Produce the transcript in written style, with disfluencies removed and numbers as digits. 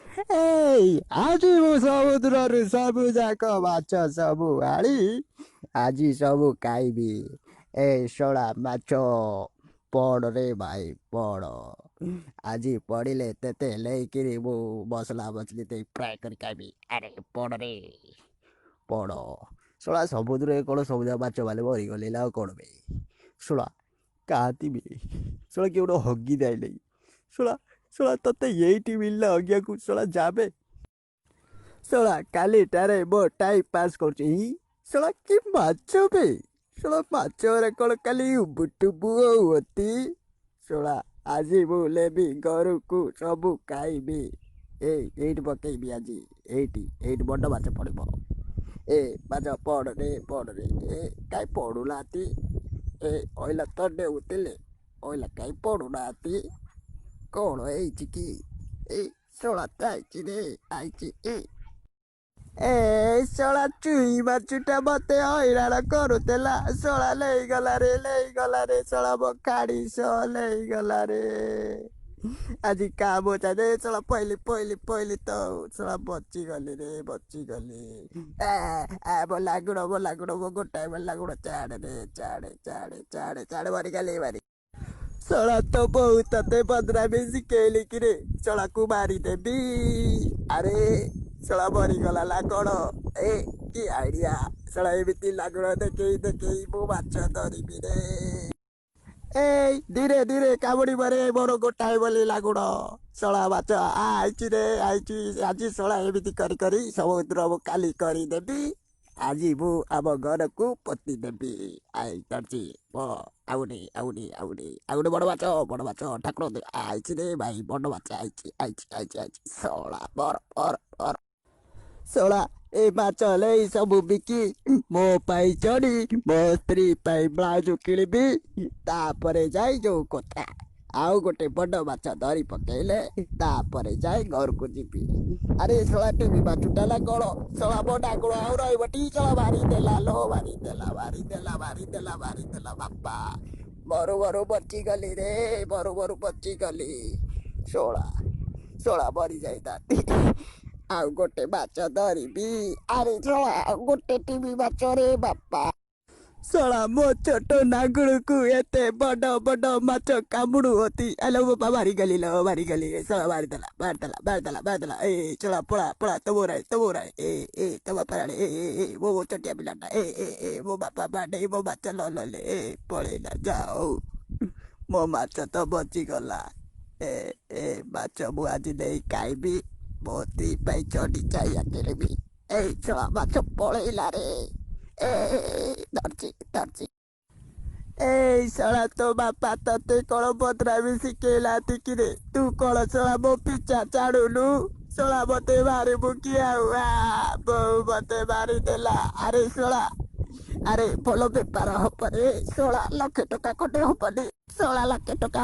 ଏଇ ଆଜି ମୁଁ ସମୁଦ୍ରରୁ ସବୁ ଯାକ ମାଛ ସବୁ ଆଣି ଆଜି ସବୁ ଖାଇବି। ଏ ଶଳା ମାଛ, ପଡ଼ରେ ଭାଇ ପଡ଼। ଆଜି ପଡ଼ିଲେ ତେତେ ନେଇକିରି ମୁଁ ମସଲା ମସଲି ଦେଇ ଫ୍ରାଏ କରି ଖାଇବି। ଆରେ ପଡ଼ରେ ପଡ଼। ଶଳା ସମୁଦ୍ରରେ କ'ଣ ସବୁ ଯାକ ମାଛ ମାନେ ମରିଗଲେ ନା ଆଉ କ'ଣ ବେ? ଶଳା କାହାନ୍ତି ବେ? ଶଳା କିଏ ଗୋଟେ ହଗି ଦେଲେ। ଶଳା ଶଳା ତତେ ଏଇଠି ମିଳିଲା ହଗିବାକୁ? ଶଳା ଯାବେ। ଶଳା କାଲିଟାରେ ମୋ ଟାଇମ୍ ପାସ୍ କରୁଛି। ଶଳା କି ମାଛ ବେ? ଶଳା ମାଛରେ କ'ଣ କାଲି ଉବୁଟୁବୁ ହୁଅନ୍ତି? ଶଳା ଆଜି ମୁଁ ନେବି ଘରକୁ, ସବୁ ଖାଇବି। ଏଇ ଏଇଠି ପକେଇବି ଆଜି, ଏଇଠି ଏଇଠି ବଡ଼ ମାଛ ପଡ଼ିବ। ଏ ମାଛ ପଡ଼ରେ ପଡ଼ରେ। ଏ କାଇଁ ପଡ଼ୁନାହାନ୍ତି? ଏ ଅଇଲା ତ ଡେଉଥିଲେ, ଅଇଲା କାଇଁ ପଡ଼ୁନାହାନ୍ତି? କ'ଣ ହେଇଛି କି? ଏଇ ଶଳା ତ ଆଇଛି ରେ, ଆଇଛି। ଏ ଏ ଶଳା ଚୁଇ ମାଛଟା ମତେ ହଇରାଣ କରୁଥିଲା। ଶଳା ନେଇଗଲା ରେ, ନେଇଗଲା ରେ। ଶଳା ମୋ ଖାଡ଼ି ସହ ନେଇଗଲା ରେ। ଆଜି କାମ ଚାଲେ। ଶଳା ପଇଲି ପଇଲି ପଇଲି ତ। ଶଳା ବଚିଗଲି ରେ, ବଚିଗଲି। ଆ ମୋ ଲାଗୁଣ, ମୋ ଲାଗୁଣ, ମୋ ଗୋଟାଏ ମୋ ଲାଗୁଣ। ଚାଡ଼େ ରେ, ଚାଡ଼େ ଚାଡ଼େ ଚାଡ଼େ ଚାଡ଼େ। ମରିଗଲି ମାରି। ଶଳା ତୋ ବୋଉ ତତେ ବଦନାମି ଶିଖେଇଲି କିରେ? ଶଳାକୁ ମାରିଦେବି। ଆରେ ଶଳା ମରିଗଲା ନା କ'ଣ? ଏ କି ଆଇଡିଆ! ଶଳା ଏମିତି ଲାଗୁଣ ଦେଖେଇ ଦେଖେଇ ମୁଁ ମାଛ ଧରିବି ରେ। ଏଇ ଧୀରେ ଧୀରେ କାମୁଡ଼ିବ ରେ, ମୋର ଗୋଟାଏ ବୋଲି ଲାଗୁଣ। ଶଳା ମାଛ ଆଇଛି ରେ, ଆଇଛି ଆଜି। ଶଳା ଏମିତି କରି କରି ସମୁଦ୍ର ମୁଁ କାଲି କରିଦେବି। ଆଜି ମୁଁ ଆମ ଘରକୁ ପୋତି ଦେବି। I ଧରିଛି ଆଉ ଗୋଟେ, ଆଉ ଗୋଟେ, ଆଉ ଗୋଟେ, ଆଉ ଗୋଟେ ବଡ଼ ମାଛ, ବଡ଼ ମାଛ। ଠାକୁର ଆଇଛି ରେ ଭାଇ, ବଡ଼ ମାଛ ଆଇଛି, ଆଇଛି, ଆଇଛି, ଆଇଛି। ଶଳା ବର ବର ବର। ଶଳା ଏ ମାଛ ନେଇ ସବୁ ବିକି ମୋ ପାଇଁ ଚଢ଼ି, ମୋ ସ୍ତ୍ରୀ ପାଇଁ ବ୍ଲାଉଜ କିଣିବି। ତାପରେ ଯାଇ ଯୋଉ କଥା। ଆଉ ଗୋଟେ ବଡ଼ ମାଛ ଧରି ପକେଇଲେ ତାପରେ ଯାଇ ଘରକୁ ଯିବି। ଆରେ ଶଳା ଟିଭି ମାଛଟା ନା କ'ଣ? ଶଳା ମୋ ଡାକୁଳ ଆଉ ରହିବଟି? ଶଳା ମାରିଦେଲା ଲୋ, ମାରିଦେଲା, ମାରିଦେଲା, ମାରିଦେଲା, ମାରିଦେଲା। ବାପା, ମରୁ ମରୁ ବଚିଗଲି ରେ, ମରୁ ମରୁ ବଚିଗଲି। ଶଳା ଶଳା ମରି ଯାଇଥାନ୍ତି। ଆଉ ଗୋଟେ ମାଛ ଧରିବି। ଆରେ ଶଳା ଆଉ ଗୋଟେ ଟିଭି ମାଛ ରେ ବାପା। ଶଳା ମୋ ଛୋଟ ନାଗୁଣକୁ ଏତେ ବଡ଼ ବଡ଼ ମାଛ କାମୁଡୁଅନ୍ତି। ଆଲୋ ବାପା, ମାରିଗଲି ଲୋ, ମାରିଗଲି। ଶଳା ମାରିଦେଲା, ମାରିଦେଲା, ମାରିଦେଲା, ମାରିଦେଲା। ଏ ଶଳା ପଳା ପଳା, ତୋ ରାଏ, ତୋ ରାଏ। ଏ ଏ ତୋ ବାପା ରାଣେ। ଏ ଏ ଏ ମୋ ଛୋଟିଆ ପିଲାଟା। ଏ ଏ ଏ ମୋ ବାପା ବାଡେଇ ମୋ ମାଛ ଲଲେ। ଏ ପଳେଇଲା। ଯାଉ, ମୋ ମାଛ ତ ବଚିଗଲା। ଏ ଏ ମାଛ ମୁଁ ଆଜି ନେଇ ଖାଇବି, ମୋ ସ୍ତ୍ରୀ ପାଇଁ ଚଢି ଚାଇଆ କିଣିବି। ଏଇ ଶଳା ମାଛ ପଳେଇଲା ରେ। ଏ ଧରିଛି, ଧରିଛି। ଏଇ ଶଳା ତୋ ବାପା ତତେ କଣ ବଦନାମି ଶିଖେଇଲା କିରେ? ତୁ କଣ ଶଳା ମୋ ପିଛା ଛାଡୁନୁ? ଶଳା ମତେ ମାରିବୁ କି ଆଉ? ଆ ବୋଉ ମତେ ମାରିଦେଲା। ଆରେ ଶଳା, ଆରେ ଭଲ ବେପାର ହବରେ। ଶଳା ଲକ୍ଷେ ଟଙ୍କା ଖଣ୍ଡେ ହବନି? ଶଳା ଲକ୍ଷେ ଟଙ୍କା।